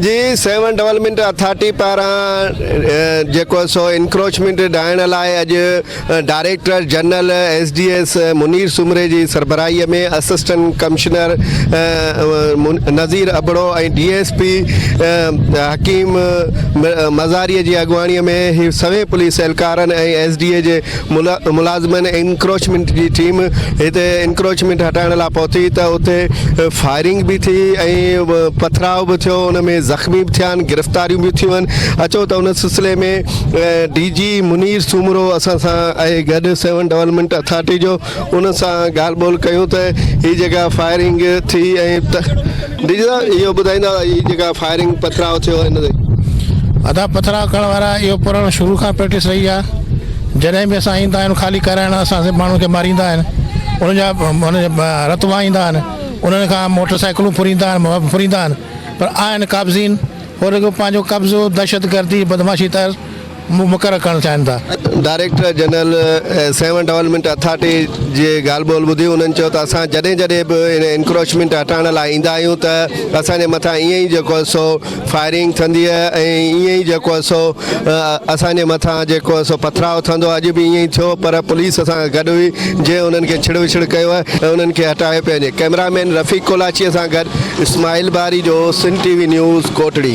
جي سيون development authority پاران جيڪو سو انڪروچمينٽ ڊاهڻ لاء اڄ director general S D S Munir سومري جي سربراهي ۾ assistant commissioner Nazir Abro ۽ D S P Hakeem Mazari جي اڳواڻي ۾ هي سوين پوليس اهلڪارن ۽ ايس ڊي اي جي ملازمن انڪروچمينٽ جي ٽيم هتي انڪروچمينٽ هٽائڻ لاء پهتي ته اتي فائرنگ به ٿي ۽ پٿراء به ٿيو ان ۾ زخمي به ٿيا آهن گرفتاريون به ٿيون آهن اچو ته ان سلسلي ۾ ڊي جي منير سومرو اسان سان آهي گڏ سيون ڊولپمينٽ اٿارٽي جو ان سان ڳالهه ٻولهه ڪيون ته هي جيڪا فائرنگ ٿي ۽ ڊي جي صاحب اهو ٻڌائيندا هي جيڪا فائرنگ پٿراء ٿيو ان تي. ادا پٿراء ڪرڻ وارا اهو پراڻو شروع کان پريڪٽس رهي آ جڏهن به اسان ايندا آهيون خالي ڪرائڻ اسان سي ماڻهن کي ماريندا آهن انهن جا رت وهائيندا آهن انهن کان موٽر سائيڪلون ڦريندا آهن ڦريندا آهن پر آهن قابضين هو رڳو پنهنجو قبضو دهشت گردي بدمعاشي طرز مقرر ڪرڻ چاهين ٿا. Director general Sehwan development authority جي ڳالهه ٻولهه ٻڌي انهن چيو ته اسان جڏهن جڏهن به ان انڪروچمينٽ هٽائڻ لاء ايندا آهيون ته اسان جي مٿان ائين ئي جيڪو آهي سو فائرنگ ٿيندي آهي ۽ ائين ئي جيڪو آهي سو اسان جي مٿان جيڪو آهي سو پٿراء ٿيندو آهي اڄ به ائين ئي ٿيو پر پوليس اسان سان گڏ هئي جنهن انهن کي ڇڙ وڇڙ ڪيو آهي ۽ انهن کي هٽايو پيو وڃي ڪئميرا مين رفيق ڪولاچي سان گڏ Ismail Barejo Sindh T V news Kotri.